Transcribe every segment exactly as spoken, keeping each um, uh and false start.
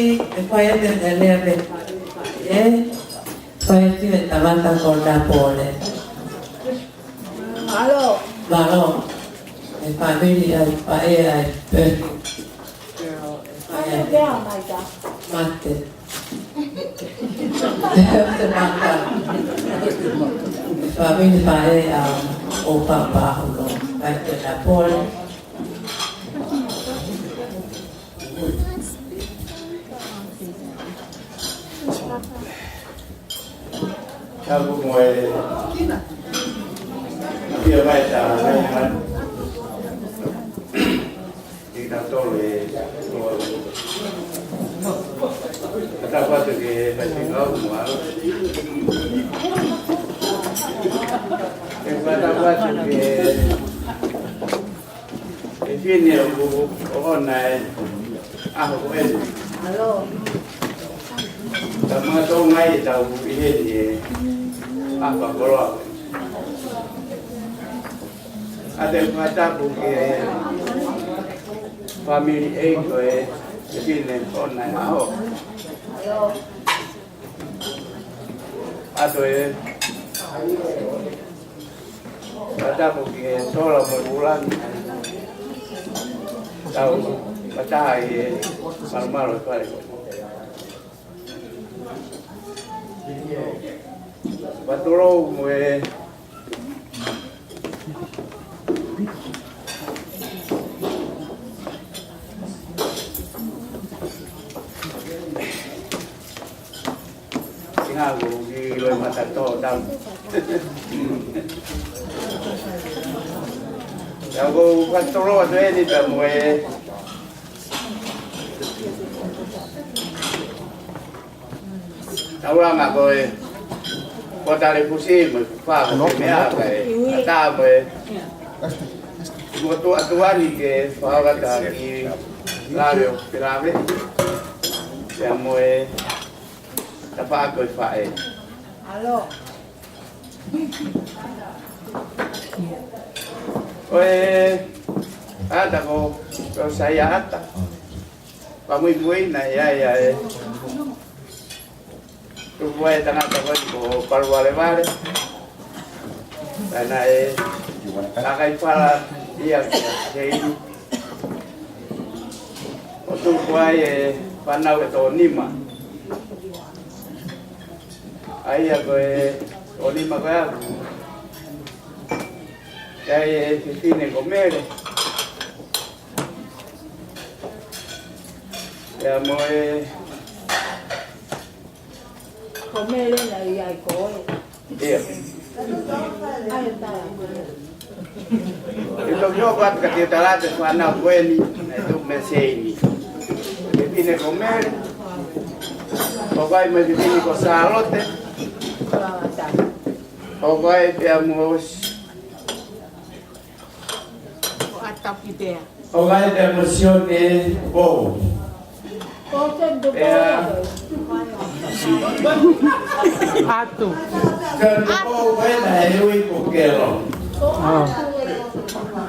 ʻE fai atu e lea mei he faʻē, ʻe fai atu e tangata ko Napole. Mālō. Mālō. ʻE fāmili ʻa e faʻē ʻa e pē. ʻE fai atu. Mate. ʻE mate. ʻE fāmili faʻē ʻa ʻOpapa Hulo. Fai atu e Napole. Tapu mo e pia mai ta mai mai. Kiate kitautolu ē. Tapu atu ki he faifekau mo ʻAlo. Tapu atu ki he ʻEfine ʻoku ʻoʻona e ʻaho ko eni. Ka manga tō ngai e tau ʻi heni e ʻaho fakakoloa. ʻA e fakatapu ki he fāmili ʻeiki ʻo e ʻEfine ʻoʻona e ʻaho. ʻA e toe fakatapu ki he sola mo e vūlangi. Tau fakataha ʻi he malumalu ʻo e fale ko eni. Patolou mo e Singako ki loe mata tō tau. Ia ko patolou atu eni pea mo e taulanga ko e kotale fusi mo e fā ko e meʻa ka e ata mo e mo tuʻa tuʻa ni ke fakaʻata ki lave ʻo Pelave. Ia mo e tafaʻaki ʻo e faʻē. Ko e ata ko, ko Saiʻata. Pamui pui na ia ia e. Tupu ai e tangata ko eni ko Paluvalevale. Pea naʻe kakai fala ia ki Seini. ʻO tupu ai e fānau ʻe toko nima. ʻA ia ko e toko nima ko ē ʻaku. ʻI ai e fefine ko Mele. Ia mo e Ko Mele naʻe ʻi ai ko ē. Ia. ʻE toki ʻoatu ka te tala atu e fānau ko eni, naʻe tupu mei Seini. Fefine ko Mele. ʻOku ʻi ai mo e fefine ko Sālote. ʻOku ʻi ai pea mo ʻOku ʻi ai pea mo Sione Pou. Pea Atu. Sione Pou ē naʻe ui ko Kelo.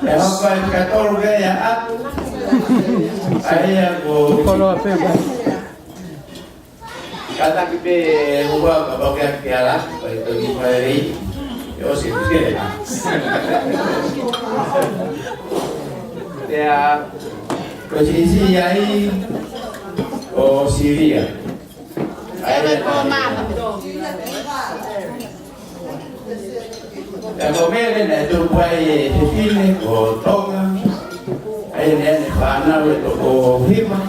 ʻE hoko ai ka tolu ē ia Atu. ʻA ia ko Koloa pē. Kātaki pē ua kapau ke ʻi ai ke ala, ʻai toki fai lei, ʻe ʻosi pē. Pea, ko Sisi ai, ko Silia. Pea ko Mele naʻe tupu ai e fefine ko Tonga, ʻa ia naʻe ʻi ai ʻene fānau ʻe toko hiva,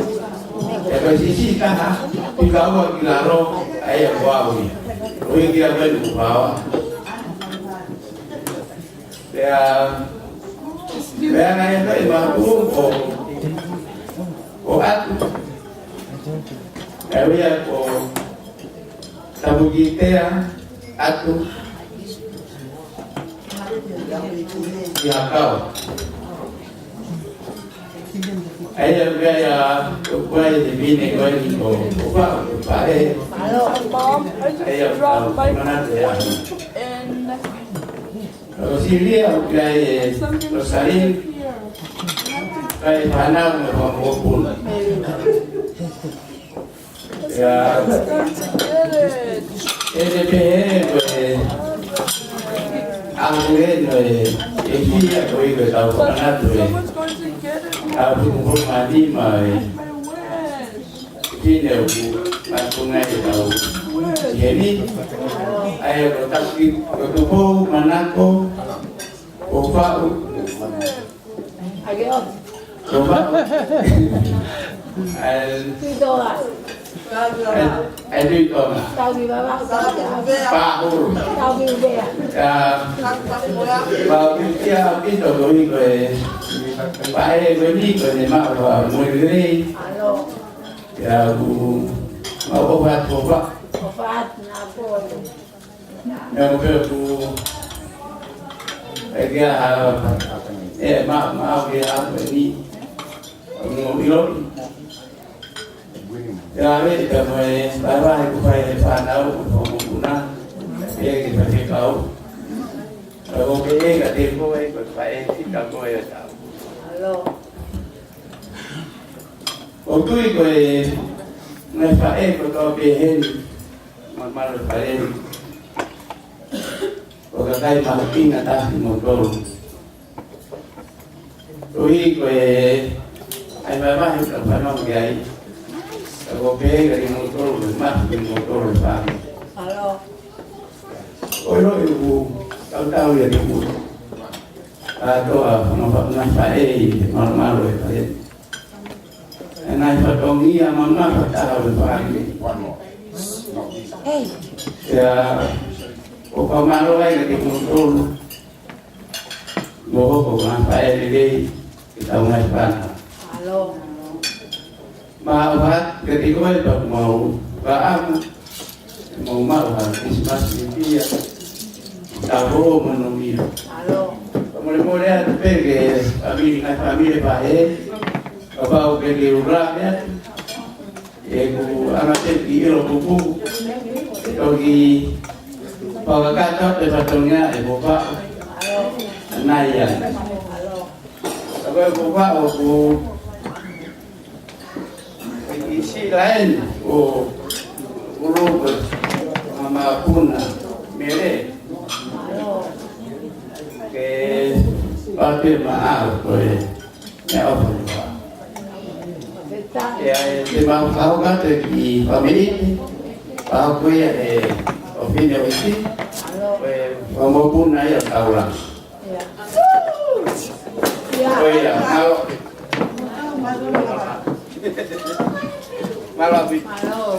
pea ko e siʻisiʻi taha, fika ua ki lalo, ʻa ia ko au ia. Ko ia ki lalo ʻi Nukuʻalofa. Pea, pea naʻe ʻi ai e mātuʻa ko, ko Atu, ʻa ia ko Tapukitea Atu Iakau. ʻA ia pea ia, ko e fefine ko eni ko, ko Pau, ko Pau ē. ʻA ia ko Pau, manatu ia. Ko Silia, ko Rosalie, ko e fānau mo e fanga mokopuna. ʻE te pehē ko e ʻaho ko eni ʻe, ʻe hia ko e ʻi ko e tau fakanatu ē. Tau fitu pulu mā nima ē. Fine ʻoku matunga e tau heni. ʻA ia ko Taki, ko Tupou, Manako, ko Faʻu. Ko Faʻu. ʻE, Tui Tonga. ʻe, ʻe Tui Tonga. Tau ki Vavaʻu. Pahuru. Tau ki Uvea. ʻIa, Pahuru, ʻia, ʻaupito ko eni ko e faʻē ko eni ko ʻene maʻu ha moʻui lelei. ʻIa, ʻoku mau ʻofa atu, ʻofa. ʻOfa atu na ko. Meʻa ko pē ʻoku ʻe kia ha, ʻe ma, ma ke ha ko eni. ʻOku mau ʻiloʻi. ʻIa, ʻe, ka mo e, vahevahe ʻoku fai ʻe he fānau, ʻoku mau mokopuna. ʻE, ke fai ʻe he kau. Ka ko ke ʻe, ka te ko e, ko e fai ʻe, ka ko e tau. ʻOku ou tui ko e, ngaahi faʻē kotoa pē heni. Malumalu e fale ni. Ko e kakai mahuʻinga taha kimoutolu. Koeʻuhi ko e ʻai vahevahe ka fanongo ki ai. Ka ko e pehē kiate kimoutolu, ko e mahuʻinga kimoutolu e fale. ʻOi, ʻoku ou tautau ia ke mou kātoa, ngaahi faʻē, malumalu e fale ni. ʻE ngaahi fatongia mamafa taha ʻo e fāmili. ʻIa, ʻoku ou fakamālō ai kiate kimoutolu. Mou hoko ko e ngaahi faʻē lelei ki heʻetau ngaahi fānau. Mālō. Mau ʻofa atu kiate koe pea mau fakaʻamu ke mou maʻu ha Christmas ʻi he ʻaho ni. Tau ō mo e nofo. Mālō. Kae molemole atu pē ki he fāmili, ngaahi fāmili pehē. Kapau pē ke u lave atu, ʻoku ou ʻamanaki ʻe ʻilo kupu. Toki fakakakato atu e fatongia ʻe Popa. Nai ia. Ka ko e Popa ʻoku ʻi Silaeni ʻo, ʻo loko ma mokopuna mele. Ke pate ma au ko e meʻa ʻofa ni wa. ʻIa, ʻe te mau fakahoko atu ki he fāmili, fakahoko ia ʻe he ʻofefine ʻo ʻIsi, ko e mokopuna ia ʻo Taulanga. ʻIa. ʻIa. Ko ia, mālō. Mālō ʻaupito. Mālō.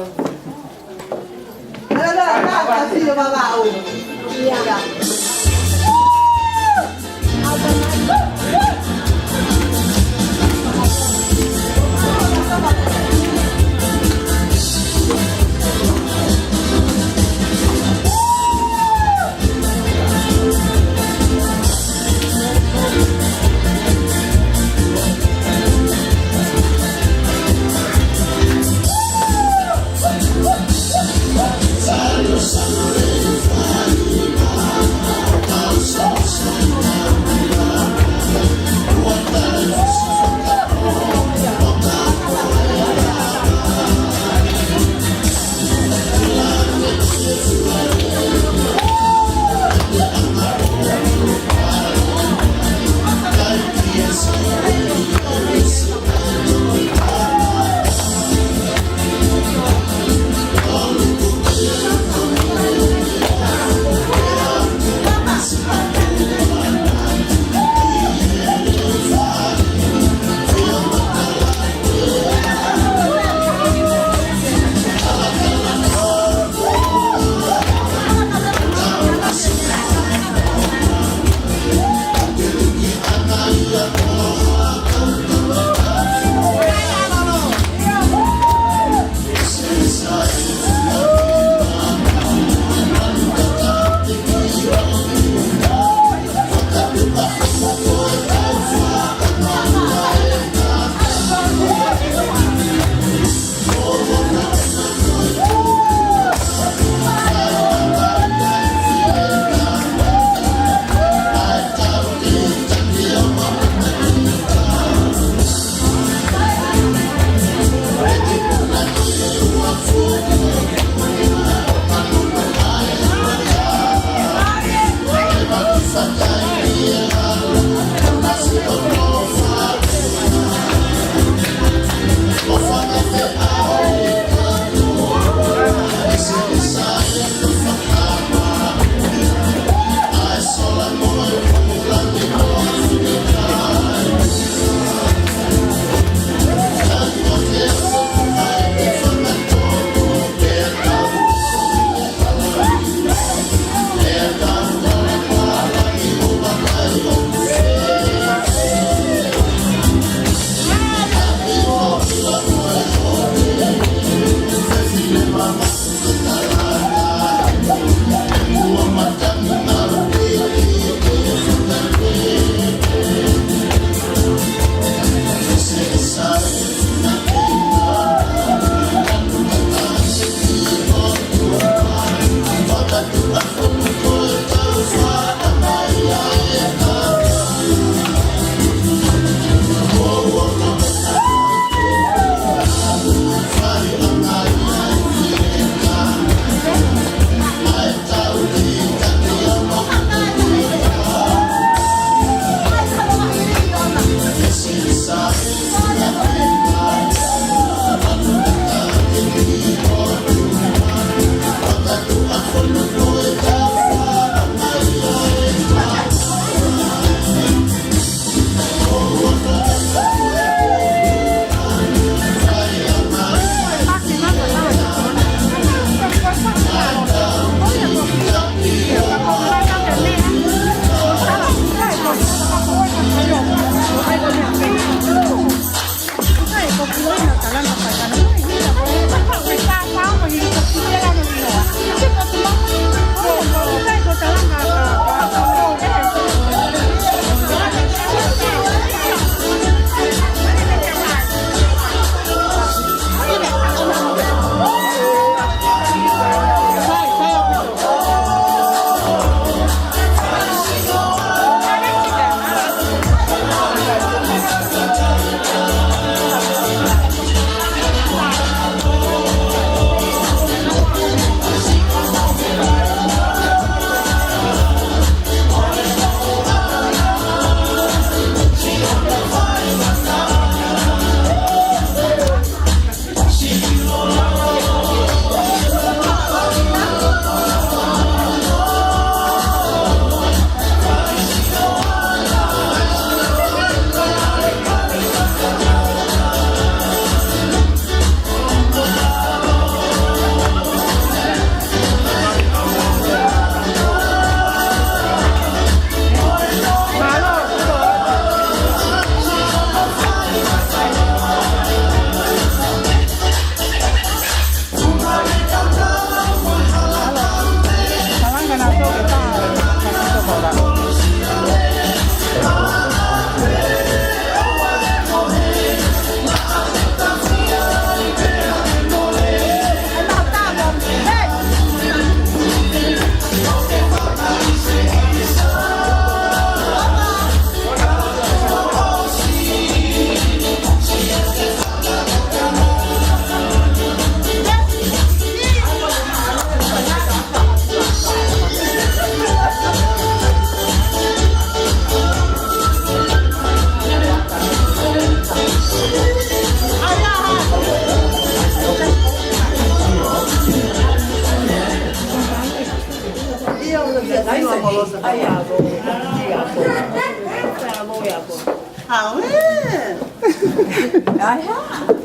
Ai, ai.